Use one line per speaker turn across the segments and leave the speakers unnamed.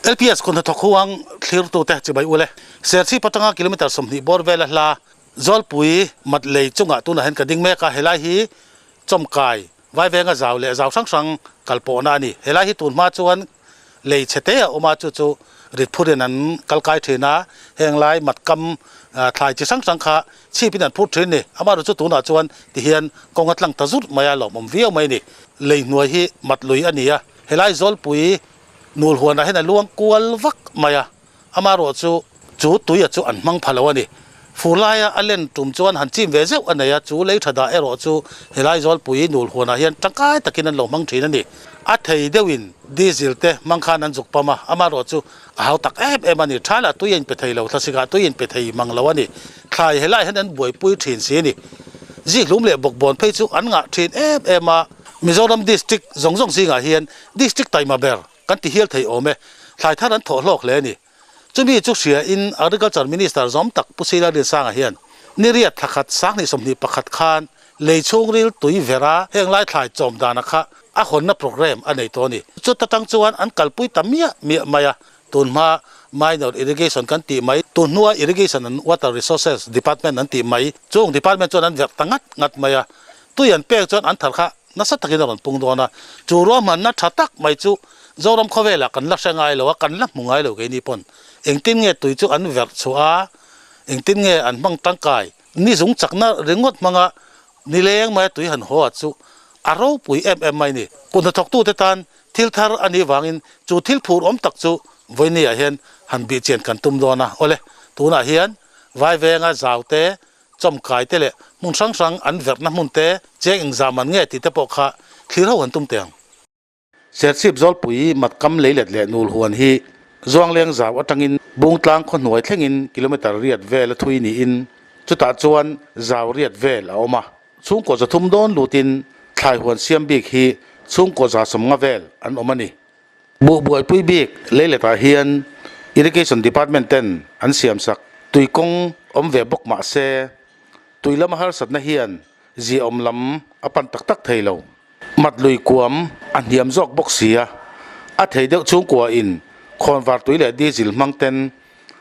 LPS kut hnathawk huang thlirtute chibai ule. Serchhip atanga kilometre 20 bawr vela hla Zawlpui mat lei chungah tunah hian ka ding mek a, helai hi Chawmkai Vaivenga zau leh zau hrang hrang kal pawhna a ni. Helai hi tun hma chuan lei chhe te a awm a, chu chu ritphurin an kal kai thin a, heng lai matkam thlai chi hrang hrang kha chhipin an phur thin ni. Amaherawhchu chu tunah chuan tihian kawng a tlang ta zut mai a, lawmawm viau mai a ni. Lei hnuai hi mat lui a ni a, helai Zawlpui nul huanah hian a luang kual vak mai a. Amaherawhchu chu tuia chu an hmang pha lo a ni. Fur laia a len tum chuan han chim ve zeuh a nei a, chu lei tha dah erawh chu helai Zawlpui nul huanah hian tangkai takin an lo hmang thin a ni. A thei deuhin diesel te hmang khan an zuk pam a, amaherawhchu a hau tak em em a ni. Thalah tui a inpe thei lo, thlasikah tui a inpe thei mang lo a ni. Thlai helaiah hian an buaipui thin si a ni. Zikhlum leh bawkbawn phei chu an ngah thin em em a, Mizoram District zawng zawng zingah hian District taima ber kan ti hial thei awm e, thlai thar an thawh hlawk hle a ni. Chumi chu hria in Agriculture Minister zawm tak Pu Sila Rinsanga hian niriat thla khat 2021 khan lei chhungril tui vera heng lai thlai chawm dana kha a hawnna programme a nei tawh a ni. Chuta tang chuan an kalpui ta miah miah mai a, tun hma Minor Irrigation kan tih mai, tun hnua Irrigation and Water Resources Department an tih mai, chung department chuan an verh ta ngat ngat mai a, tui an pek chuan an thar kha Nasa takin a rawn pung dawn a, chu ruahmanna tha tak mai chu Zoram khawvelah kan la hre ngai lo a, kan la hmu ngai lo keini pawn. Engtin nge tui chu an verh chhuah a, engtin nge an hmang tangkai? Ni zung chakna ringawt hmanga nileng maia tui han haw a chu a ropui em em mai ni. Kut hnathawktute tan thil thar a nih vangin chu thil phur awm tak chu vawinia hian han bihchian kan tum dawn a. Awle, tunah hian Vaivenga zaute Chawmkai te leh hmun hrang hrang an verhna hmun te cheng engzam an nge tih te pawh kha thlir ho an tum teh ang. Serchhip Zawlpui Matkam leilet leh nul huan hi Zuangleng zau atangin Bungtlang khaw hnuai thlengin kilometre riat vel a thui niin chutah chuan zau riat vel a awm a. Chhungkaw 300 dawn lutin thlai huan siam bik hi chhungkaw 150 vel an awm a ni. Buh buaipui bik leiletah hian Irrigation Department ten an siamsak tui kawng awm ve bawk mah se, tui lama harsatna hian ziaawm lam a pan tak tak thei lo. Mat lui kuam a hniam zawk bawk si a, a thei deuh chhungkua in khawnvar tui leh diesel hmang ten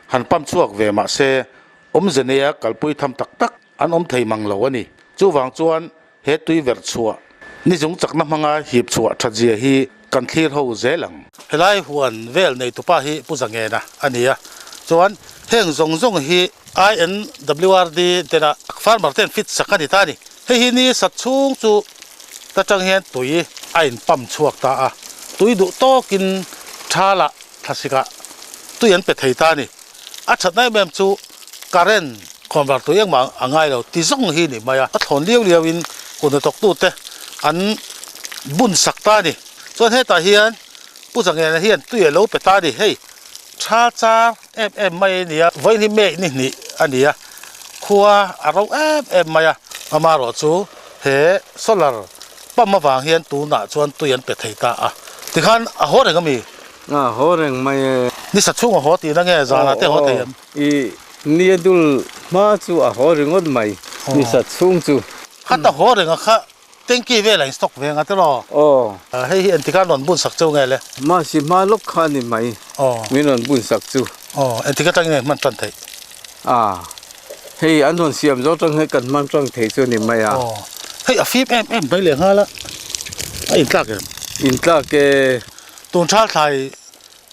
han pump chhuak ve mah se, awmze neia kalpui tham tak tak an awm thei mang lo a ni. Chuvang chuan He tui verh chhuah ni zung chakna hmanga hip chhuah that zia hi kan thlir ho zel ang. Helai huan vel neitupa hi Pu Zangena a ni a, chuan heng zawng zawng hi INWRD tena farmer ten fit sak a ni ta a ni. Hei hi ni sat chhung chu ta tang hian tui a in pump chhuak ta a, tui duh tawkin thalah thlasikah tui an pe thei ta a ni. A thatna em em chu current khawnvar tui engmah a ngai lo ti zawng hi ni mai a, a thlawn liau liau in kut hnathawk tu te an bun sak ta a ni. Chuan hetah hian Pu Zangena hian tui a lo pe ta a ni, hei tha char em em mai a ni a, vawiin hi May ni hnih a ni a, khua a ro em em mai a, amaherawhchu he solar pump avang hian tunah chuan tui an pe thei ta a, tikhan a haw reng a mi?
A haw reng mai e.
Ni sa chhung a haw tihna nge zanah te haw thei em?
I nia dul hma chu a haw ringawt mai ni sa chhung chu.
Khat a haw reng a kha tanky vel a in stock ve anga tiraw?
Aw.
Hei hi entika an rawn bun sak cheu nge le?
Mahse hma lawk kha a ni mai min rawn bun sak chu.
Aw entika tangin nge hman tan theih?
A hei an rawn siam zawk tang hi kan hman tang thei chu a ni mai a.
Aw hei a fim em em mai leh nghal a, a intlak em?
Intlak e.
Tun thal thlai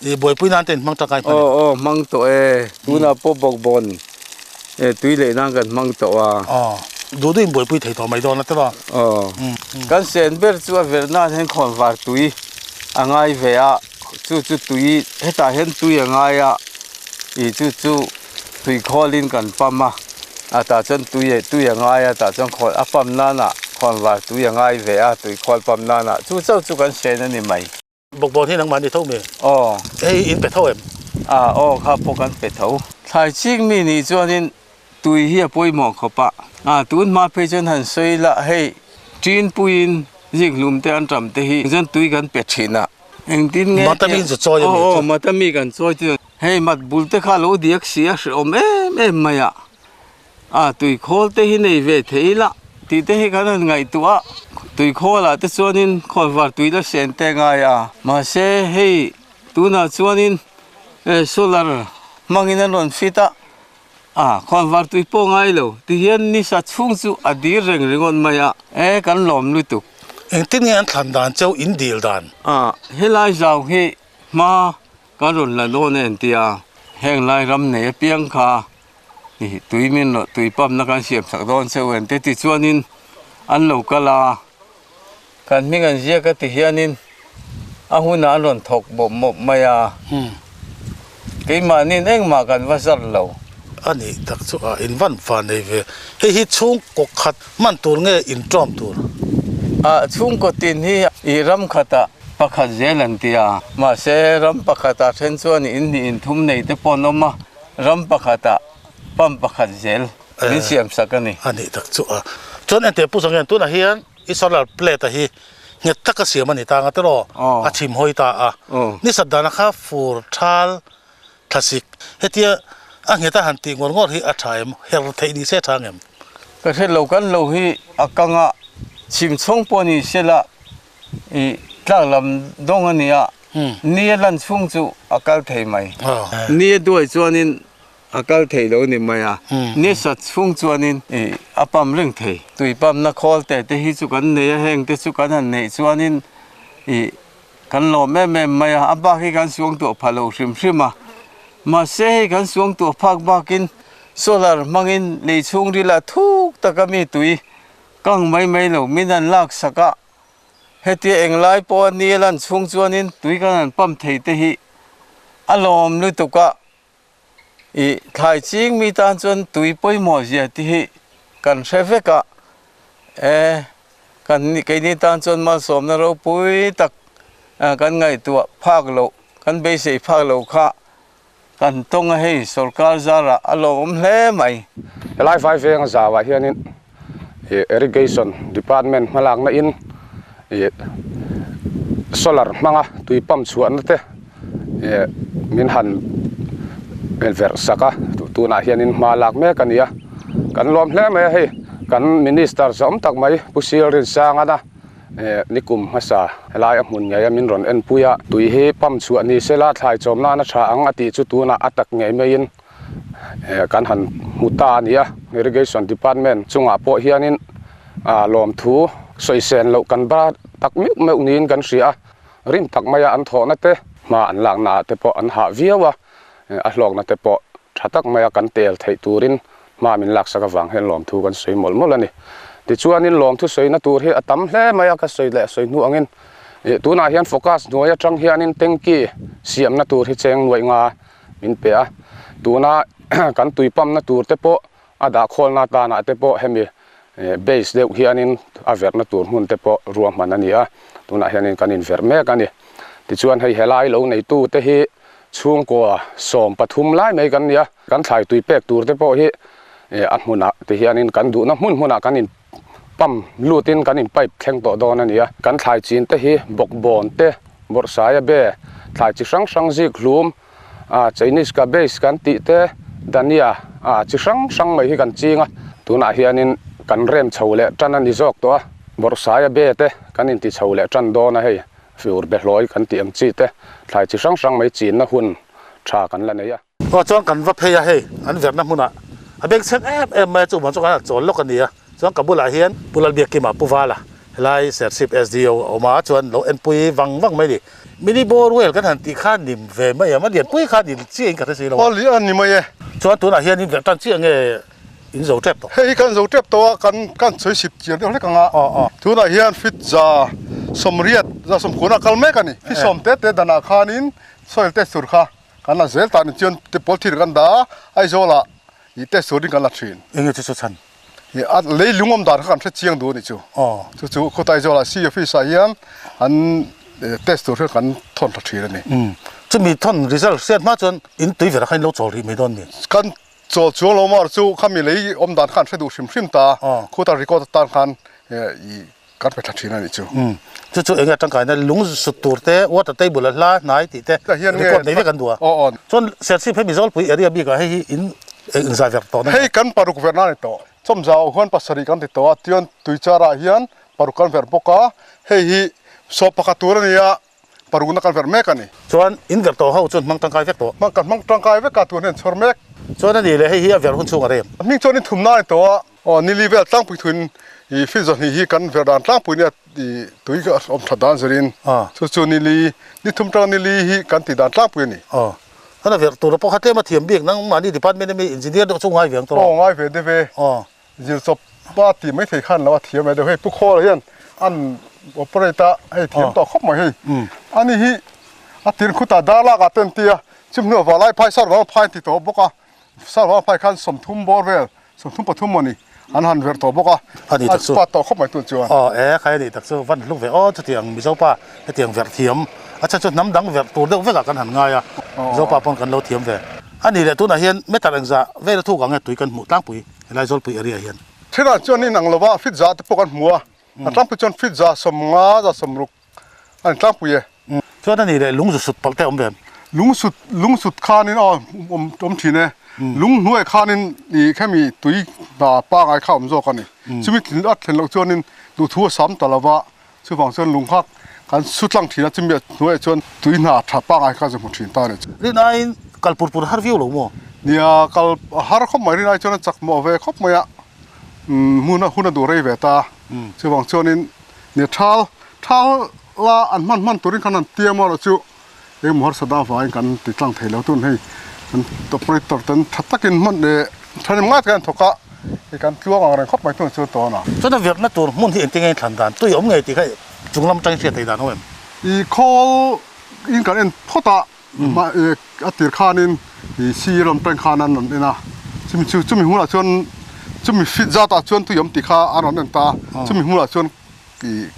i buaipui nan te in hmang tangkai hman em?
Aw aw hmang tawh e, tunah pawh bawkbawn e tui leh nan kan hmang tawh a.
Aw duh duh in buaipui thei tawh mai dawn a te ba.
Aw kan sen ber chu a verh nan hian khawnvar tui a ngai ve a, chu chu tui hetah hian tui a ngai a, ih chu chu tui khawl in kan pump a, a tah chuan tui eh tui a ngai a tah chuan khawn a pump nan ah khawnvar tui a ngai ve a tui khawl pump nan ah chu chauh chu kan sen a ni mai.
Bawkbawn hi nangmah ni tho mi?
Aw.
Hei in pe tho em?
A aw kha pawh kan pe tho. Thlai chik mi nih chuanin tui hi a pawimawh khawp a, a tun hma phei chuan han sawi la hei ṭinpuiin zikhlum te an ṭam te hi chuan tui kan pe ṭhin a, engtin nge
Mata mi chu chawi a mi
chu? Aw mata mi kan chawi chu Hei mat bul te kha lo diak si a hrehawm em em mai a, a tui khawl te hi nei ve thei ila tih te hi kan han ngaihtuah a, tui khawl ah te chuanin khawnvar tui la sen te ngai a, mahse hei tunah chuanin. Solar hmangin an rawn fit a, a khawnvar tui pawh ngai lo tihian nisa chhung chu a dir reng ringawt mai a, e kan lawm lutuk.
Engtin nge an thlan dan cheu in dil dan?
A, helai zau hi hma kan rawn la dawn a entia, heng lai ram nei apiang kha i tui min rawh tui pump na kan siam sak dawn cheu en te tichuanin an lo kal a, kan hming an ziak a ti hianin a hunah an rawn thawk mawp mawp mai a, keimahniin engmah kan va zar lo.
A nih tak chu a in van fa nei ve, hei hi chhungkaw khat hman tur nge inṭawm tur?
A chhungkaw tin hi i ram khatah pakhat zel an ti a, mahse ram pakhatah then chuan in hnih inthum nei te pawh an awm a, Ram pakhatah pump pakhat zel min siam sak a ni.
A nih tak chu a. Chuan engtiang pu zawng hian tunah hian i solar plate a hi nghet taka siam a ni ta anga tiraw a chim hawi ta a. Ni sat dana kha fur thal thlasik hetia a nghet a han tih ngawr ngawr hi a tha em? Her theih ni se a tha ang em?
Ka hre lo kan lo hi a kang a, chim chhawng pawh ni sela I tlak lam dawng a nia, ni a lan chhung chu a kal thei mai. Ni a duai chuanin a kal thei lo ni mai a, ni sat chhung chuanin a pam reng thei. Tui pamna khawl te te hi chu kan nei a, heng te chu kan han neih chuanin i kan lawm em em mai a, a bak hi kan suang tuah pha lo hrim hrim a. Mahse hei kan suang tuah phak bakin solar hmangin lei chhungril ah thuk taka mi tui kang mai mai lo min han lak sak a. Hetia englai pawh a ni a lan chhung chuanin tui kan han pump thei te hi a lawm lutuk a, ih thlai ching mi tan chuan tui pawimawh zia te hi kan hre vek a, e kan keini tan chuan malsawmna ropui tak kan ngaihtuah phak loh kan beisei phak loh kha kan tawng a hei sorkar zarah a lawmawm hle mai.
Helai vai venga zauah hianin ih irrigation department hmalakna in ih solar hmanga tui pump chhuahna te ih min han verh sak a tunah hianin hma lak mek a ni a kan lawm hle mai a hei kan minister zawm tak mai Pu Silrinsangana. Nikum hmasa helai a hmun ngei a min rawn enpui a, tui hi pump chhuah ni sela thlai chawm nan a tha ang a tih chu tunah a tak ngei maiin kan han hmu ta a ni a. Irrigation Department chungah pawh hianin lawmthu sawisen loh kan ba tak meuh meuh niin kan hria a, rim tak maia an thawhna te, hma an lakna ah te pawh an hah viau a, a hlawkna te pawh Tha tak maia kan tel theih turin hma min laksak avang hian lawmthu kan sawi mawlh mawlh a ni. Tichuanin lawmthu sawina tur hi a tam hle mai a, ka sawi leh sawi hnu angin ih tunah hian focus hnuai atang hianin tanky siamna tur hi cheng nuaih nga min pe a, tuna kan tui pump na tur te pawh a dah khawlna atanah te pawh hemi base deuh hianin a verhna tur hmun te pawh ruahman a ni a, tunah hianin kan inverh mek a ni. Tichuan hei helai lo neitu te hi Chhungkua 13 lai mai kan ni a, kan thlai tui pek tur te pawh hi a hmunah ti hianin kan duhna hmun hmunah kan in pump lutin kan in pipe thleng tawh dawn a ni a. Kan thlai chin te hi bawkbawn te, bawrhsaia be, thlai chi hrang hrang zik hlum, Chinese cabbage kan tih te, dania chi hrang hrang mai hi kan ching a. Tunah hianin kan rem chho leh tan a ni zawk tawh a, bawrhsaia be te kan inti chho leh tan dawn a hei. Fiur behlawi kan tih ang chi te, thlai chi hrang hrang mai chinna hun tha kan la nei a.
Aw chuan kan va phei a hei, an verhna hmunah a beng chhek em em mai a, chuvang chu kan han chawl lawk a ni a, chuan ka bulah hian Pu Lalbiakkima Pu Vala helai Serchhip SDO a awm a, chuan lo enpui vang vang mai a ni. Mini borewell kan han tih kha nim ve mai em, a lianpui kha ni chiah in ka hre si lo a.
Aw li a ni mai e.
Chuan tunah hian in verh tan chiah nge In zo tep
tawh. Hei hi kan zo tep tawh a, kan kan sawi sip chiang deuh hlek ang a. Tunah hian fit za sawmriat, za sawmkuna kal mek a ni. Fit sawm te te danah khanin soil test tur kha kan la zel ta a ni. Chuan te pawl thir kan dah a, Aizawlah ih test turin kan la thin.
Enge chu chu chhan?
Ih a lei lungawm dan kha kan hre chiang duh a ni chu. Chu chu khawta Aizawlah C office ah hian an test tur hian kan thawn tha thin a ni.
Chumi thawn result hriat hma chuan in tui verah khan in lo chawl rih mai dawn ni?
Kan Chawl chuang lo mar chu khami lei awm dan khan hre duh hrim hrim ta, khuta record atan khan i kan pe tha thin a nih chu.
Chu chu enge tangkaina lung sut tur te, water table a hla hnai tih te record nei vek an duh a. Chuan Serchhip hemi Zawlpui area bikah hei hi in inzai ver tawh na.
Hei kan paruk verna a ni tawh. Chawmzau huan pasarih kan ti tawh a, tichuan Tuichar ah hian paruk kan ver bawk a, hei hi sawp pakhat tur a ni a. Parukna kan verh mek a ni.
Chuan in verh tawh ho chuan hmang tangkai vek tawh.
Hmang kan hmang tangkai vek a, tun hian chhawr mek.
Chuan a ni le, hei hi a verh hun chhung a rem.
A hming chuan in thumna a ni tawh a, aw ni li vel tlangpui thuin i fit zawhnih hi kan verh dan tlangpui nia i tui ka awm that dan zirin chu chu ni li, ni thum tang ni li hi kan tih dan tlangpui a ni.
Aw, chuan a verh tur pawh kha tlem a thiam bik nang mahni department ami engineer deuh chu ngai ve ang tawh.
Aw ngai ve deuh e.
Aw.
Zir chawp a ti mai thei khan lo a thiam mai deuh hei pu khawl hian an operate a hei thiam tawh khawp mai hei ani hi a tir khutah dar lak ah te an ti a chim hnuah valai phai sar vang phai an ti tawh bawk a sar vang phai khan 30 bawr vel 33 mawni an han verh tawh bawk a
a
spa tawh khawp mai tun chuan.
Aw e khai a nih tak chu van hluk ve aw chutiang Mizo pa hetiang verh thiam a chhan chu hnam dang verh tur deuh vekah kan han ngai a Mizo pa pawn kan lo thiam ve a nih leh tunah hian meter engzah vel a thuk ang nge tui kan hmuh tlangpui. Helai Zawlpui area hian.
Thenah chuan in ang lova fit za te pawh kan hmu a, a tlangpui chuan fit za 50 za 60 a ni tlangpui e.
Chuan a nih leh lung zu sut palh te a awm ve em?
Lung sut lung sut khanin aw awm awm thin e. Lung hnuai khanin ih khemi tui hna pangai kha a awm zawk a ni. Chumi thlen a thlen loh chuanin duhthu a sam ta lova, chuvang chuan lung kha kan su tlang thin a, chumi hnuaiah chuan tui hna tha pangai kha chu hmu thin ta a ni.
Rin aiin kal pur pur har viau lo maw?
Nia, kal har khawp mai, rin ai chuan a chak mawh ve khawp mai a, hmun a hun a duh rei ve ta, chuvang chuanin nia thal thal la an hman hman turin khan an tiam erawh chu engemaw harsa da avangin kan ti tlang thei lo tun hei kan operator ten tha takin hman leh thahnem ngai takin an thawk a hei kan tluang ang reng khawp mai tun chu tawn a.
Chuan a verhna tur hmun hi engtin nge thlan dan tui awm ngei tih kha chung lam atangin hriat theih dan awm em?
I khawl in kan en phawt a a tir khanin i sir lam atang khan an rawn en a chumi chu chumi hmunah chuan chumi fit zatah chuan tui awm tih kha an rawn en ta chumi hmunah chuan I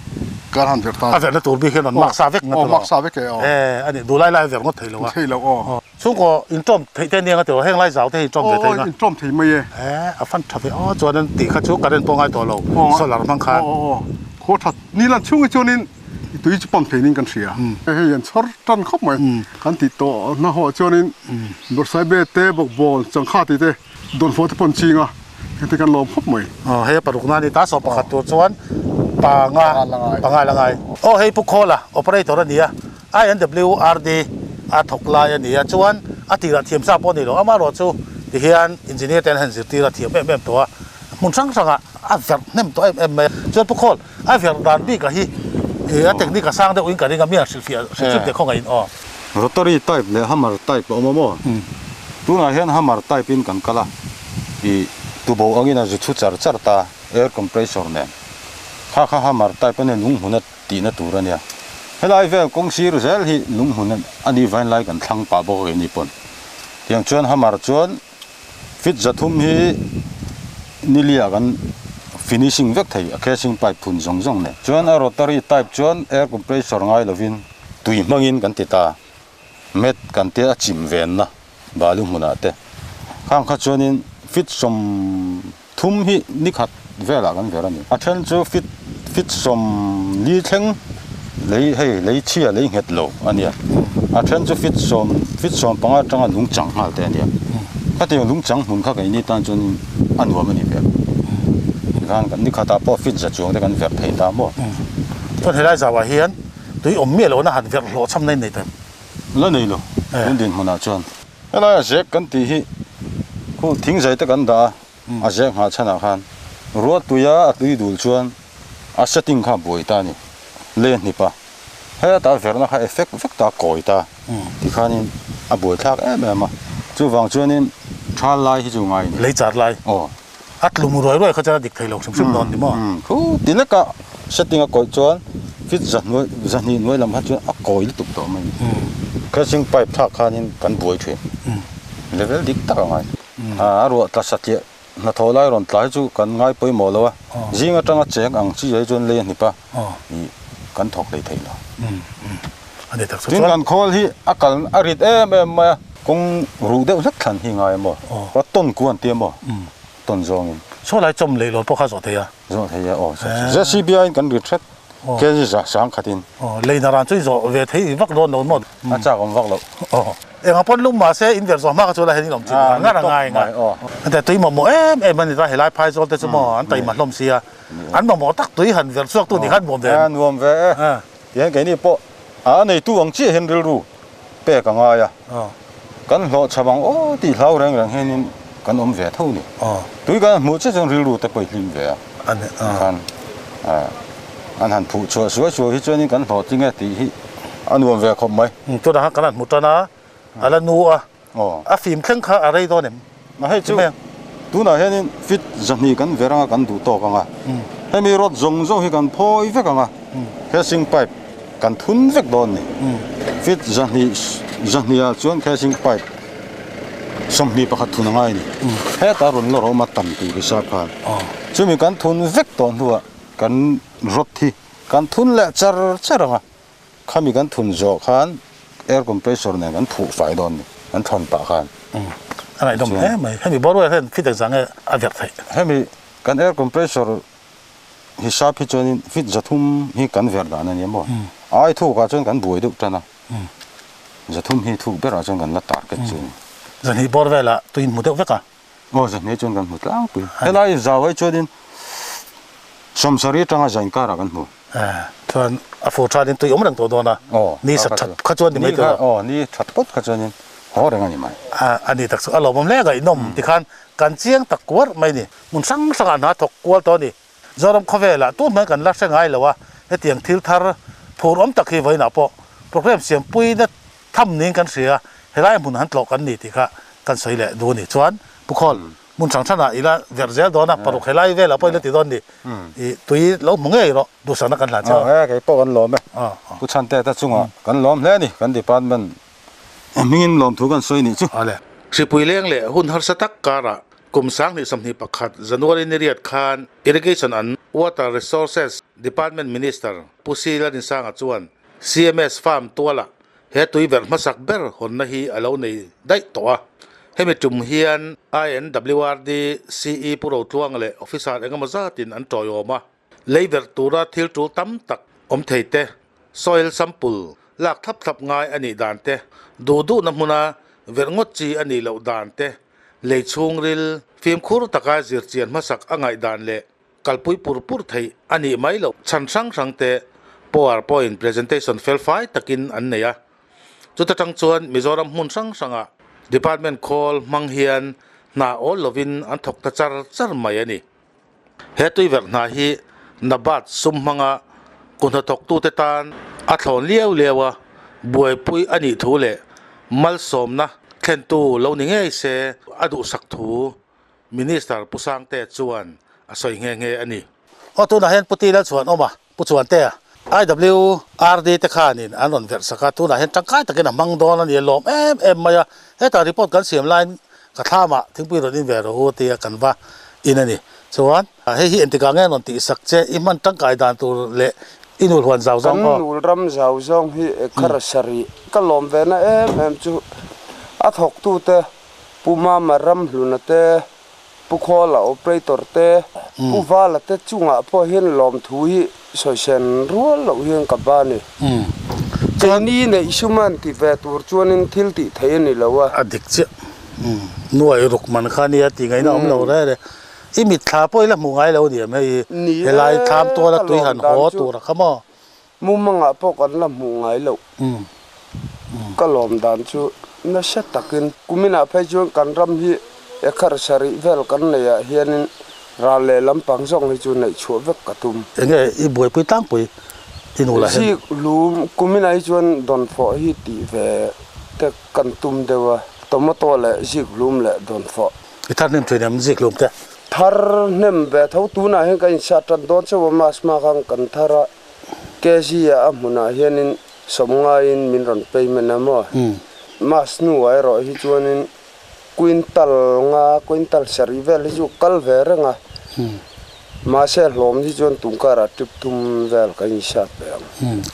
kan han verh ta.
A verhna tur bik hian rawn mak sa vek nga tawh.
Aw mak sa vek e aw.
E a ni duh lai lai a verh ngawt thei lo a.
Thei lo aw.
Chhungkaw intawm theih te nia nga tawh heng lai zau te hi intawm ve thei nga.
Aw intawm thei mai e.
E a fan tha ve aw chuan an tih kha chu current pawh ngai tawh lo solar hmang khan.
Aw aw khaw that ni lan chhung hi chuanin i tui chu pump thei ning kan hria. Hei an chhawr tan khawp mai kan tih tawh hna hawh chuanin bawrhsaibe te bawkbawn changkha tih te Dawnfawh te pawn ching a, heti kan lawm khawp mai.
Aw hei a paruk na a ni ta, saw pakhat tur chuan panga panga la ngai. Aw hei Pu Khawla operator a ni a, INWRD a thawk lai a ni a, chuan a tirah thiam sa pawh a ni lo, amaherawhchu tihian engineer te an han zirtir a thiam em em tawh a, hmun hrang hrangah a verh hnem tawh em em mai a. Chuan Pu Khawl, a verh dan bik ah hi a technique a sang deuh in ka ring a, mi an hrilhfiah hrilhfiah teh khawngaih in aw.
Rotary type leh hammer type a awm a maw? Tunah hian hammer type in kan kal a, ih tubo angin a zu chhu char char ta air compressor nen. Kha kha hammer type a nia lunghmun a tihna tur a nia. Helai vel kawng sir zel hi lunghmun a nih vain lai kan thlang pah bawk a keini pawn. Tiang chuan hammer chuan Feet 300 hi nilia kan finishing vek thei a casing pipe phun zawng zawng nen. Chuan a rotary type chuan air compressor ngai lovin tui hmangin kan ti ta. Mat kan tia a chim venna balu hmunah te. Khang kha chuanin feet 30 hi nikhat velah kan ver a ni. A then chu feet feet 40 thleng lei hei lei chhia lei nghet lo a nia. A then chu feet sawm feet 15 atanga lung chang nghal te a nia. Khatiang lung chang hmun kha keini tan chuan a nuam a ni ve. Tikhan kan nikhatah pawh feet 100 chuang te kan verh thei ta maw.
Chuan helai zauah hian tui awm miah lohna han verh hlawh chhamna in nei ta em?
La nei lo tun dinhmunah chuan. Helai a zek kan tih hi khu thingzai te kan dah a, a zek nghah chhanah khan ruahtuia a tui dul chuan a setting kha a buai ta a ni, le hnip a, heta verhna kha effect vek ta a kawi ta tikhanin a buai thlak em em a, chuvang chuanin thal lai hi chu ngai a ni.
Lei char lai.
Aw.
A tlum ruai ruai kha chuan a dik thei lo hrim hrim dawn ni maw?
Khu ti leka setting a kawih chuan feet zahnuai zahnih hnuai lam kha chuan a kawi lutuk tawh mai. Casing pipe thlak khanin kan buai thin. Level dik tak a ngai. A ruah tla satliah hnathawh lai rawn tlai chu kan ngai pawimawh lo a, zing atanga cheng ang chi ai chuan lei a hnip a, ih kan thawk hlei thei lo. Tin kan khawl hi a kal a rit em em mai a, kawng ruh deuh hlek thlan hi ngai maw, a tawn ku an tia maw, tawn zawngin.
Saw lai chawm leh lawn pawh kha zawh thei a.
Zawh thei a aw, JCB aiin kan rit hret, kg za sangkhat in.
Lei na ran chu i zawh ve thei vak dawn lo maw.
A chak awm vak loh.
Engah pawn lum mahse in ver zawh hma kha chu la hian in awm chin ngar ngar a ngai nga. Heta tui mamawh em em a ni ta helai phai zawl te chu maw an taima hlawm sia. An mamawh tak tui han ver chhuak tu nih khan nuam ve em?
Nuam ve e. Tihian keini pawh
A neitu ang chiah hian rilru pek a ngai a, kan hlawhchham ang aw tih hlau reng reng hianin kan awm ve tho ni. Tui kan hmuh chiah chuan rilru te pawh i hlim ve a, khan an han phuh chhuah suai suai hi chuanin kan hlawhtling e tih hi a nuam ve khawp mai.
Tunah khan kan han hmu tan a, a la nu a, A fim thleng kha a rei dawn em?
A hei chu tunah hianin feet 200 kan ver anga kan duh tawk ang a, hemi rod zawng zawng hi kan phawi vek ang a, casing pipe kan thun vek dawn ni. Feet 200 200 ah chuan casing pipe 21 thun a ngai ni. Heta rawn lawr awm a tam tur hisap khan chumi kan thun vek tawh hnuah kan rod hi kan thun leh char char ang a. Khami kan thun zawh khan air compressor nen kan phuh fai dawn ni, kan thawn pah khan.
A ngaihdawm hle mai. Hemi boruak hian fit engzah nge a verh theih?
Hemi kan air compressor hisap hi chuanin fit 300 hi kan verh dan a ni maw? Ai thukah chuan kan buai deuh tan a, 300 hi thuk berah chuan kan la target chu a ni.
200 bawr velah tui in hmu deuh vek a?
Aw 200 chuan kan hmu tlangpui. Helai zau ai chuanin 70 atanga zain karah kan hmu.
Chuan a fur thanin tui awm reng tawh dawn a, ni sa that kha chuan ni mai tur a.
Aw, ni that phawt kha chuanin haw reng a ni mai.
A ni tak chu a lawmawm hle ngaihnawm tikhan kan chiang tak kuar mai ni. Hmun hrang hrangah hna thawk kual tawh a ni. Zoram khawvelah tun hmai kan la hre ngai lo a, hetiang thil thar phur awm tak hi vawiinah pawh programme siampuina tham niin kan hria, helai hmun han tlawh kan ni tih kha kan sawi leh duh a ni. Chuan Pu Khawl. Hmun hrang hrangah i la verh zel dawn a, paruk helai velah pawh i la ti dawn ni. I tui lo hmu ngei rawh, duhsakna kan hlan cheu.
Aw, kei pawh kan lawm e. Pu Chhante te chungah kan lawm hle a ni, kan department hmingin lawmthu kan sawi nih chu.
Awle. Hripui leng leh hun harsa tak karah kum 2021 January ni riat khan Irrigation and Water Resources Department Minister Pu Si Larinsanga chuan CMS Farm tualah He tui verh hmasak ber hawnna hi a lo nei daih tawh a. Hemi tum hian INWRD CE Pu Rotluanga leh officer engemaw zatin an tawiawm a. Lei verh tura thil tul tam tak awm thei te, soil sample lak thlap thlap ngai a nih dan te, duh duhna hmuna verh ngawt chi a nih loh dan te, lei chhungril fimkhur taka zirchian hmasak a ngaih dan leh Kalpui pur pur theih a nih mai loh chhan hrang hrang te power point presentation fel fai takin an nei a. Chuta tang chuan Mizoram hmun hrang hrangah department khawl hmang hian hna awl lovin an thawk ta char char mai a ni. He tuiverh hna hi Nabat sum hmanga kuhnathawktute tan a thlawn liau liau a, buaipui a nih thu leh malsawmna thlentu lo ni ngei se a duhsak thu Minister Pu Sangte chuan a sawi nghe nghe a ni. Aw tunah hian Pu Tila chuan awm a, Pu Chuantea, IWRD te khanin an rawn verh sak a, tunah hian tangkai takin a hmang dawn a ni a lawm em em mai a, hetah report kan siam laiin ka thlamah thingpui rawn in ve rawh u tia kan va in a ni. Chuan hei hi entikah nge an rawn tihsak che, i hman tangkai dan tur leh i nul huan zau zawng
aw. Kan nul ram zau zawng hi ekhar sarih ka lawm ve na em em chu a thawktute Pu Mama Ramhluna te, Pu Khawla Operator te, Pu Vala te chungah pawh hian lawmthu hi sawisen rual loh hian ka ba ni. Keini neih suman ti ve tur chuanin thil tih theih a ni lo a.
A dik chiah. Nuai ruk man kha nia tih ngaihna awm lo reng reng. I mitthla pawh i la hmuh ngai lo a ni em hei helai thlam tuala tui han haw tur a kha maw?
Mumangah pawh kan la hmuh ngai loh. Ka lawm dan chu nasa takin kuminah phei chuan kan ram hi ekhar sarih vel kan neihah hianin ral leh lampang zawng hi chu neih chhuah vek ka tum.
Enge i buaipui tlangpui i nu lah hian?
Zik lum kuminah hi chuan dawnfawh hi tih ve te kan tum deuh a, tomato leh zik lum leh dawnfawh.
I thar hnem thin em zik lum te?
Thar hnem ve tho tunah hian ka insat tan dawn chauh a, mass hma khan kan thar a. KG ah a hmunah hianin sawmngaiin min rawn payment a maw? Mass hnuah erawh hi chuanin quintal nga, quintal sarih vel hi chu kal ve reng a. Mahse hlawm hi chuan tungkarah trip thum vel kan insat ve ang.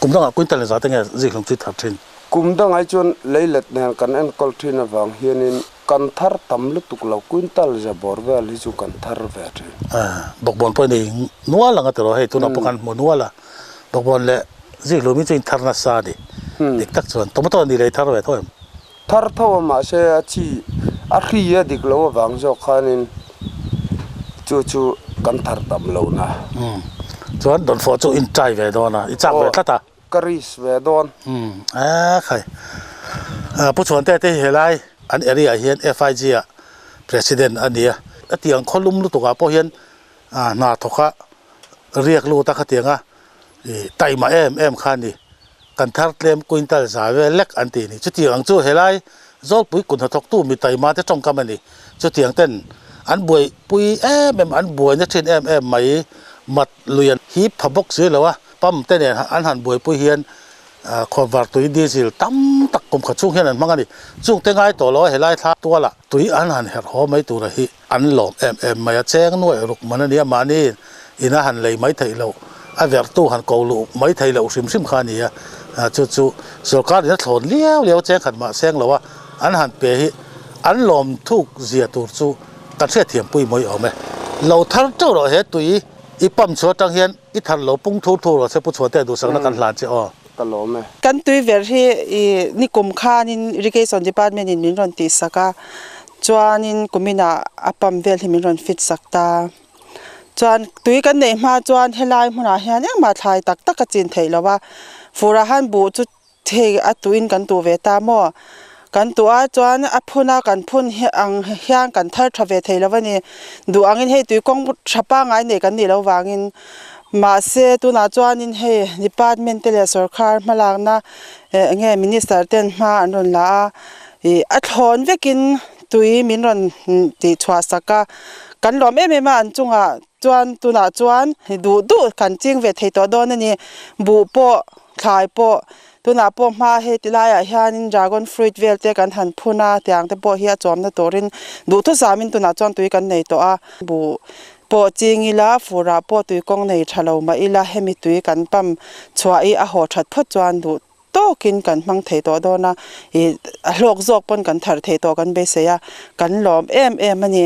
Kum dangah quintal engzah te nge zikhlum chu i thar thin?
Kum dangah hi chuan leilet nen kan enkawl thin avang hianin Kan thar tam lutuk lo, quintal za bawr vel hi chu kan thar ve thin.
Bawkbawn pawh i nei nual ang a tiraw hei tunah pawh kan hmu nual a, bawkbawn leh zikhlum hi chu in thar nasa a ni, dik tak chuan tomato ni leh i thar ve tho em?
Thar tho a mahse a chi a hri a dik lo avang zawk khanin chu chu kan thar tam lo na.
Chuan dawnfawh chu in try ve dawn a, i chak ve tlat a.
ka risk ve dawn.
Umm a khai. Pu Chhuante te hi helai an area ah hian FIG ah President a ni a. A tiang khawlum lutuk ah pawh hian hna thawk a riak lut a khatiang a taima em em kha a ni. Kan thar tlem quintal za vel lek an ti a ni. Chutiang ang chu helai Zawlpui kut hnathawktu mi taima te tawngkam a ni. Chutiang ten an buaipui em em, an buaina thin em em mai mat lui an hip pha bawk si lo a, pump te nen an han buaipui hian khawnvar tui diesel tam tak kum khat chhung hian an hmang a ni. Chungte ngai tawh lo a helai thla tualah tui an han herh haw mai tura hi an lawm em em mai a, cheng nuaih ruk man a nia mahni ina han lei mai theih loh, a verhtu han ko luh mai theih loh hrim hrim kha a ni a, chu chu sorkar in a thlawn liau liau cheng khat mah seng lo a, an han pe hi an lawm thuk zia tur chu kan hriatthiam pui mawi awm e. Lo thar teuh rawh he tui i pump chhuah atang hian i thar lo pung thur thur rawh se Pu Chhuante duhsakna kan hlan che aw.
Ka lawm e.
Kan tui ver hi i nikum khanin Irrigation Department in min rawn tihsak a, chuanin kuminah a pump vel hi min rawn fit sak ta. Chuan tui kan neih hma chuan helai hmunah hian engmah thlai tak tak a chin theih lo a, furah han buh chu thei a tuin kan tuh ve ta maw? Kan tuh a chuan a phun a kan phun ang hian kan thar tha ve thei lo a ni. Duh angin hei tui kawng tha pangngai nei kan nih loh vangin mahse tunah chuanin hei department te leh sawrkar hmalakna eng nge minister ten hma an rawn la a ih a thlawn vekin tui min rawn tih chhuah sak a, kan lawm em em a an chungah chuan tunah chuan duh duh kan ching ve thei tawh dawn a ni. Buh pawh thlai pawh tunah pawh hma hei ti laiah hianin dragon fruit vel te kan han phun a tiang te pawh hi a chawmna turin duhthusam in tunah chuan tui kan nei tawh a. Buh pawh ching ila furah pawh tui kawng nei tha lo mah ila hemi tui kan pump chhuah hi a haw that phawt chuan duh tawkin kan hmang thei tawh dawn a, ih a hlawk zawk pawn kan thar thei tawh kan beisei a, kan lawm em em a ni.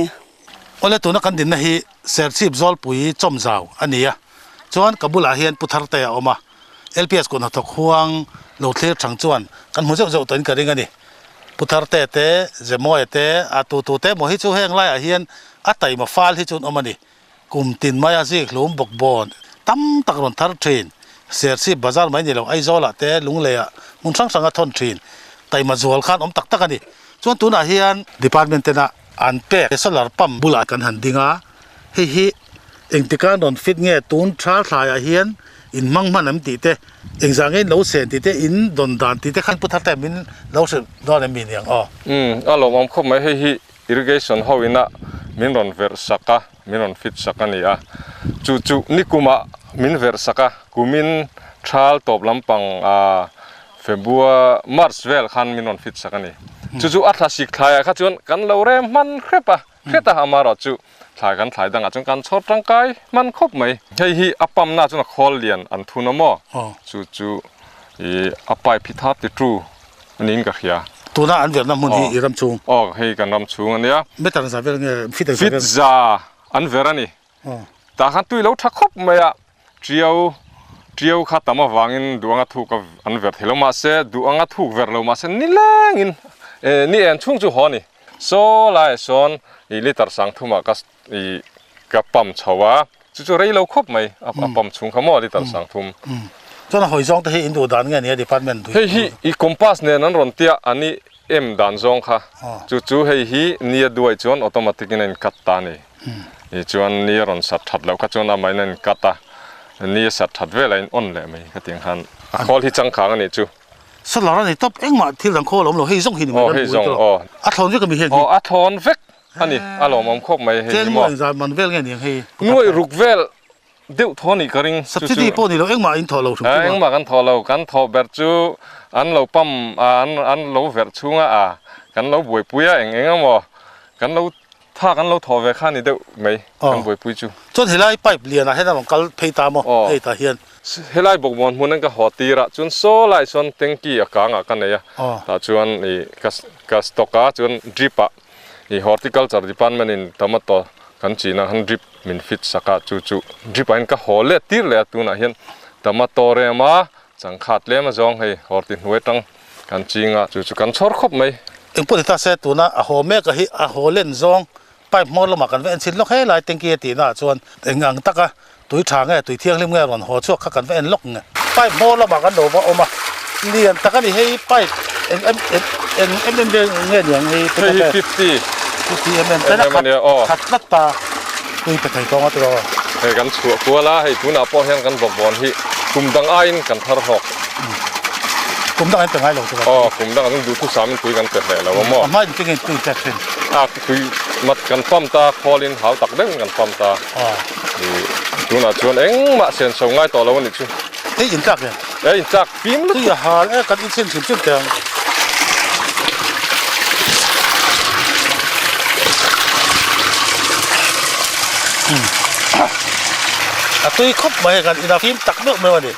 Awle tuna kan dinna hi Serchhip Zawlpui Chawmzau a ni a, chuan ka bulah hian Pu Tharte a awm a, LPS kut hnathawk huang lo thlir chang chuan kan hmu zeuh zeuh tawhin ka ring a ni. Pu Tharte te, Zemawia te, a tutu te maw hi chu heng laiah hian a taima fal hi chu an awm a ni. Kum tin maia zik hlum bawk bawn tam tak rawn thar thin. Serchhip bazar mai ni lo Aizawlah te Lungleiah hmun hrang hranga thawn thin. Taima zual khan awm tak tak a ni. Chuan tunah hian department tena an pek solar pump bulah kan han ding a, hei hi engtika an rawn fit nge tun thal thlaiah hian in hmang hman em tih te, engzah nge in lo sen tih te, in dawn dan tih te khan pu thar te min lo hrilh dawn em mi niang aw.
Umm a lawmawm khawp mai hei hi Irrigation ho ina min rawn verh sak a, min rawn fit sak a ni a. Chu chu nikumah min verh sak a, kumin thal tawp lampang ah February, March vel khan min rawn fit sak a ni. Chu chu a thlasik thlaiah kha chuan kan lo rem hman hrep a, hret a amaherawh chu thlai kan thlai dangah chuan kan chhawr tangkai hman khawp mai. Hei hi a pump na chuan a khawl lian an thun a maw? Chu chu ih a pipe hi 32 niin ka hria.
Tuna an verna hmun hi i ram chhung?
Aw, hei kan ram chhung a nia.
Meter za vel nge fit za vel?
Fit za an ver a ni. Tah khan tui lo tha khawp mai a, tiau tiau kha tam avangin duh anga thuk an ver thei lo mahse duh anga thuk ver lo mahse nilengin ni en chhung chu haw a ni. Saw laiah sawn i liter sang thumah ka i ka pump chho a, chu chu rei lo khawp mai a pump chhung kha maw liter sang thum.
Chuan a hawi zawng te hi in duh dan nge nia department
duh. Hei hi i compass nen an rawn tia a ni em dan zawng kha chu chu hei hi nia duai chuan automatic in a in cut ta a ni. I chuan ni a rawn sat that loh kha chuan amahin a in cut a, ni a sat that velah in on leh mai hetiang khan a khawl hi changkang a nih chu.
Solar a ni tawp engmah thil dang khawl a awm lo hei zawng hi ni mai kan bui tawh a thlawn vek a mi hian hi.
Aw a thlawn vek A ni, a lawmawm khawp mai hei ni maw?
Cheng nuaih zan man vel nge ni ang hei?
Nuaih ruk vel deuh thaw nih ka ring.
Subsidy pawh ni lo, engmah in thawh lo hrim
hrim a. Engmah kan thawh lo, kan thawh ber chu an lo pump a, an lo verh chhunga a, kan lo buaipui a, eng eng emaw kan lo tha kan lo thawh ve kha ni deuh mai kan buaipui chu.
Chuan helai pipe lianah hian a rawn kal phei ta maw hei tah hian?
Helai bawkbawn hmun an ka haw tir a, chuan saw lai sawn tanky a kangah ka nei a, tah chuan ih ka stock a, chuan drip ah I horticulture department in tomato kan chin ah khan drip min fit sak a, chu chu drip ah hian ka haw let tir leh a, tunah hian tomato rem a, changkha tlem a zawng hei horti hnuai tang kan ching a, chu chu kan chhawr khawp mai.
Engpawh ni ta se tuna a haw mek a hi a haw len zawng pipe hmawr lamah kan va en chhin lawk he lai tanky a tihna ah chuan eng ang taka tui tha nge tui thianghlim nge rawn haw chhuak kha kan va en lawk nge. Pipe hmawr lamah kan lo va awm a, lian tak a ni hei pipe eng em eng eng em em vel nge niang hei
Hei hi 50
50 mm ten a khat khat tlat ta tui pe thei tawng a tiraw.
Hei kan chhuah kual a, hei tunah pawh hian kan bawkbawn hi kum dang aiin kan thar hlawk.
Kum dang an pe ngai lo tiraw.
Aw kum dang an duhthusam in tui kan pe hleh lo a maw.
A hmain tinge tui pek thin.
A tui mat kan pump ta khawlin hau tak deuhin kan pump ta. Tunah chuan engmah sen so ngai tawh lo a nih chu.
Hei in tlak em?
E in tlak fim lutuk.
Tui a hal e kan inchhin hrim hrim teh ang. A tui khawp mai hei kan ina fim tak meuh meuh a ni.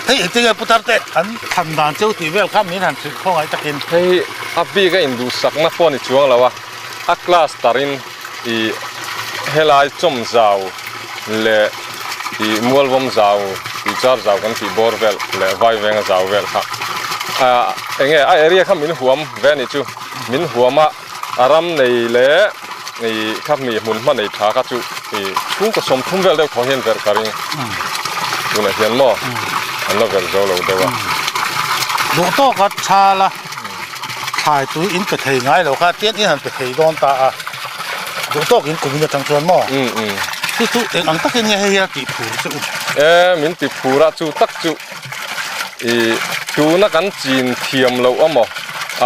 Hei engtin nge putar te an than dan cheu tih vel kha min han hrilh khawngaih takin.
Hei a bik a induhsakna pawh a ni chuang lo a, a class tarin I helai chawm zau leh i mualvawm zau, tuichar zau kan tih bawr vel leh vaivenga zau vel kha ah enge a area kha min huam ve a nih chu, min huam a a ram nei leh i kha mi hmun hma nei tha kha chu i chhungkaw 30 vel deuh thaw hian verh ka ring tunah hian maw an la verh zo lo deuh a.
Duh tawka tha la. Thlai tui in pe thei ngai lo kha tian in han pe thei dawn ta a, duh tawk in kum in atang chuan maw? Chu chu eng ang takin nge hei hi a tih phur che u?
E, min ti phur a, chu tak chu i tuna kan chin thiam loh a maw?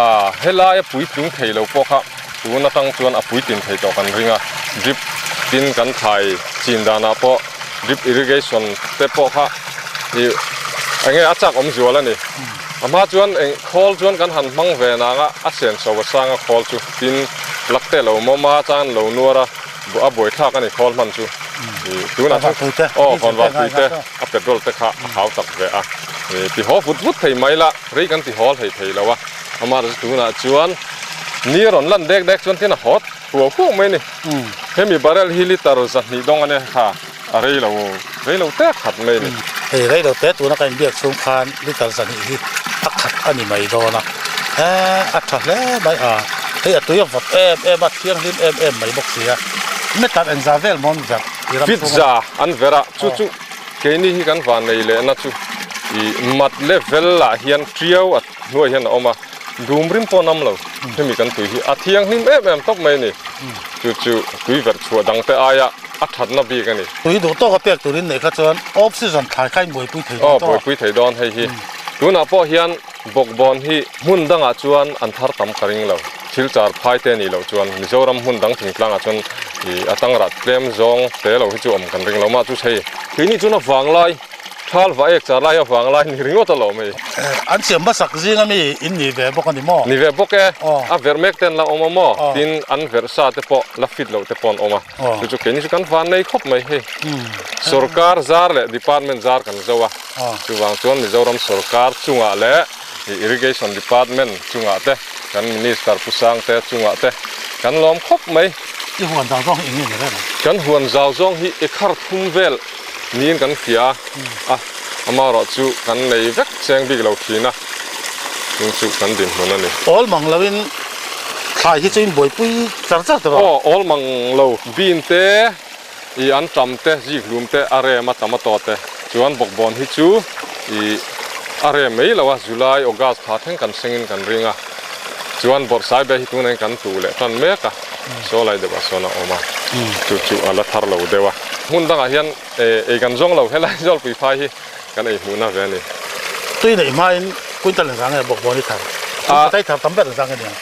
A, helai a puitling thei lo pawh kha tun atang chuan a puitlin thei tawh kan ring a, drip tin kan thlai chin danah pawh drip irrigation te pawh kha i enge a chak awm zual a ni. A hma chuan eng khawl chuan kan han hmang ve nang a, a sen so a sang a khawl chu tin lak te lo mawm a, chuan lo nuar a, a buaithlak a ni khawl hman chu. Ih tunah chuan aw khawnvar tui te a petrol te kha a hau tak ve a, ih ti haw vut vut thei mai la, rei kan ti haw hlei thei lo a, amaherawhchu tunah chuan ni a rawn lan dek dek chuan tin a haw huau huau mai a ni. Hemi barrel hi litre 200 dawng a nia kha. A rei lo, rei lo te khat mai a ni.
Hei rei lo te tuna ka inbiak chhung khan litre 2 hi a khat a ni mai dawn a, eh a tha hle mai a, hei a tui a vawt em em a, thianghlim em em mai bawk si a, meter engzah vel mawn verh i ram chhung a.
Pizza an verh a, chu chu keini hi kan van nei lehna chu i mat level ah hian tiau a hnuai hian a awm a, dum rim pawh nam lo, hemi kan tui hi a thianghlim em em tawp mai a ni, chu chu tui verh chhuah dang te aia. A thatna bik a ni.
Tui duh tawk a pek turin neih kha chuan off season thlai kha in buaipui thei dawn tawh a.
Aw buaipui thei dawn hei hi. Tunah pawh hian bawkbawn hi hmun dangah chuan an thar tam ka ring lo. Thil char phai te nih loh chuan Mizoram hmun dang thingtlangah chuan ih a tangrah tlem zawng te lo hi chu awm kan ring lo mah chu hei. Keini chuan a vanglai Thal va ek char lai a vang lai ni ringawt alawm hei.
An siam hmasak zinga mi in ni ve bawk a ni maw?
Ni ve bawk e. A verh mek te an la awm a maw? Tin an verh sa te pawh la fit loh te pawh an awm a. Chu chu keini chu kan van nei khawp mai hei. Sorkar zar leh department zar kan zo a. Chuvang chuan Mizoram sorkar chungah leh Irrigation department chungah te kan Minister Pu Sangte chungah te kan lawm khawp mai.
I huan zau zawng hi eng nge ni reng?
Kan huan zau zawng hi ekhar thum vel. Niin kan hria a, amaherawh chu kan nei vek cheng bik lo thin a, chung chu kan dinhmun a ni.
Awl mang loin thlai hi chu in buaipui char char tawh a.
Aw, awl mang lo bean te, i an tam te, zik hlum te, a rem a tomato te chuan bawkbawn hi chu i a rem mai lo a, July, August thla thleng kan sengin kan ring a, chuan bawrhsai be hi tunah hian kan tuh leh tan mek a. Saw lai deuh ah sawn a awm a, chu chu a la thar lo deuh a. Hmun dangah hian ei kan zawng lo, helai Zawlpui phai hi kan ei hmuhna ve a ni.
Tui neih hmain quintal engzah nge bawkbawn i thar? Ka tai thar tam ber engzah nge niang?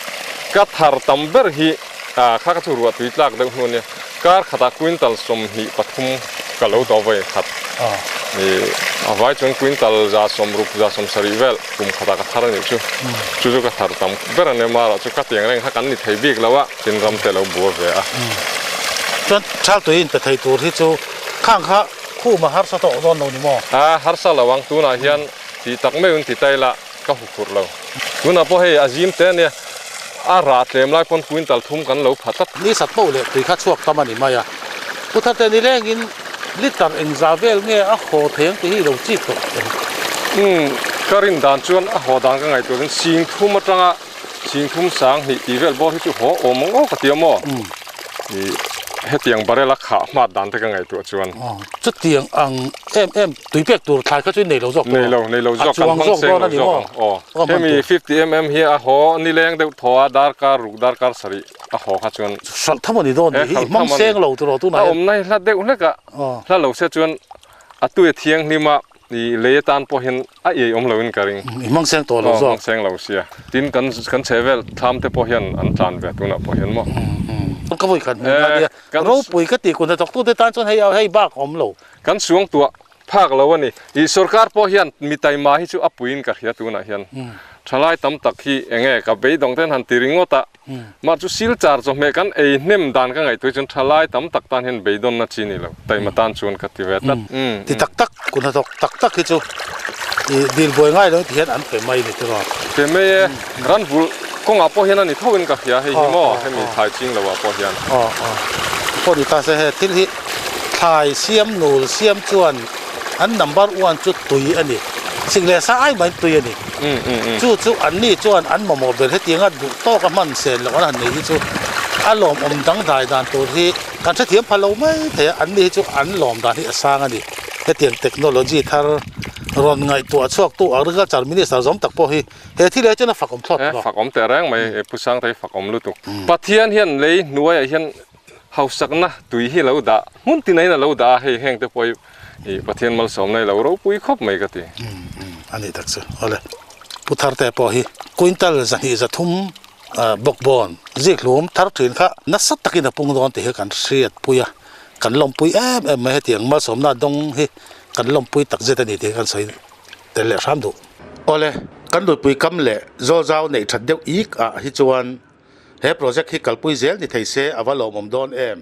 Ka thar tam ber hi kha ka chu ruah tui tlak deuh hnu a nia. Kar khatah quintal 23 ka lo tawh vawi khat. A vai chuan quintal 160, 170 vel kum khatah ka thar a nih chu. Chu chu ka thar tam ber a nia marawh chu ka tiang reng kha kan ni thei bik lo a, tin ram te lo bua ve a.
Chuan thal tui in pe thei tur hi chu khang kha khum a harsa tawh dawn lo ni maw?
A harsa lo ang, tunah hian tih tak meuhin ti ta ila ka huphurh lo. Tunah pawh hei a zim te a nia, a rah tlem lai pawn quintal thum kan lo pha tlat.
Ni sat poh leh tui kha chhuak tam a ni mai a, Pu Thate ni lengin litre engzah vel nge a haw thei ang tih hi i lo chik tawh em?
Umm, ka rin dan chuan a haw dan ka ngaihtuah chuan sing thum atanga sing thum sang hnih tih vel bawr hi chu haw awm ang aw ka ti a maw? Ih,
Hetiang barrel a khah hmat dan te ka ngaihtuah chuan.
Chutiang ang em em tui pek tur thlai kha chu nei lo zawk
tawh. Nei lo, nei lo zawk, kan hmang seng lo zawk ang. Aw, hemi 50mm hi a haw nileng deuh thaw a, darkar ruk darkar sarih a haw kha chuan.
Hralh tham a ni dawn nih hi, i hmang seng lo tiraw tunah
hian. A awmna hi hla deuh hlek a, hla lo se chuan a tui a thianghlim a, i lei atan pawh hian a iai awm loin ka ring.
I hmang seng tawh lo zawk.
Aw, hmang seng lo sia. Tin, kan kan chhehvel thlam te pawh hian an tlan ve tunah pawh hian maw.
Ka vawi khat hmuh na nia. Ropui ka tih kun hnathawk tute tan chuan hei hei bak a awm lo.
Kan suang tuah phak lo a ni. I sorkar pawh hian mi taima hi chu a puiin ka hria tunah hian. Thalai tam tak hi enge ka beidawng ten han ti ringawt a. Mah chu silchar chawhmeh kan ei hnem dan ka ngaihtuah chuan thalai tam tak tan hian beidawnna chi ni lo, taima tan chuan ka ti ve tlat.
Ti tak tak, kun hnathawk tak tak hi chu i dil buai ngai lo ti hian an pe mai ni tiraw.
Pe mai e, ran vulh kawngah pawh hian a ni tho in ka hria hei hi maw, hemi thlai ching lo ah pawh hian.
Aw aw, pawh ni ta se he thil hi thlai siam nul siam chuan an number one chu tui a ni, sik leh sa ai mai tui a ni. Chu chu anni chuan an mamawh ber hetianga duh tawka hman sen loh an han nei hi chu a lawmawm dangdai dan tur hi kan hrethiam pha lo mai thei a, anni hi chu an lawm dan hi a sang a ni. Hetiang technology thar rawn ngaihtuah chhuaktu Agriculture Minister zawm tak pawh hi he thil ah chuan a fakawm thlawt
tawh. Fakawm teh reng mai, Pu Sangte hi fakawm lutuk. Pathian hian lei hnuaiah hian hausakna tui hi lo dah, hmun tinain a lo dah a, hei heng te pawh hi I Pathian malsawmna i lo ropui khawp mai ka ti.
A nih tak chu. Awle. Pu Tharte pawh hi quintal 203 bawkbawn zikhlum thar thin kha nasa takin a pung dawn tih hi kan hriatpui a, kan lawmpui em em mai. Hetiang malsawmna dawng hi kan lawmpui tak zet a ni tih hi kan sawi tel leh hram duh. Awle. Kan lutpui kam leh zawlzau neih that deuh ik ah hi chuan He project hi kalpui zel ni thei se a va lawmawm dawn em?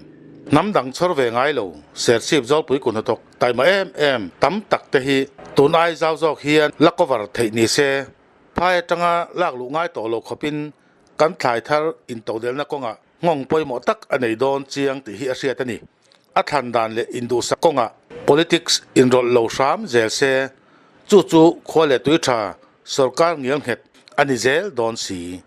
Hnam dang chhawr ve ngai lo, Serchhip Zawlpui kun hnathawk taima em em tam tak te hi tun ai zau zawk hian la cover theih ni se, phai atanga lak luh ngai tawh lo khawpin kan thlai thar intodelhna kawngah nghawng pawimawh tak a nei dawn chiang tih hi a hriat a ni. A thlan dan leh induhsak kawngah politics inrawlh lo hram zel se, chu chu khua leh tui tha sorkar ngial nghet a ni zel dawn si.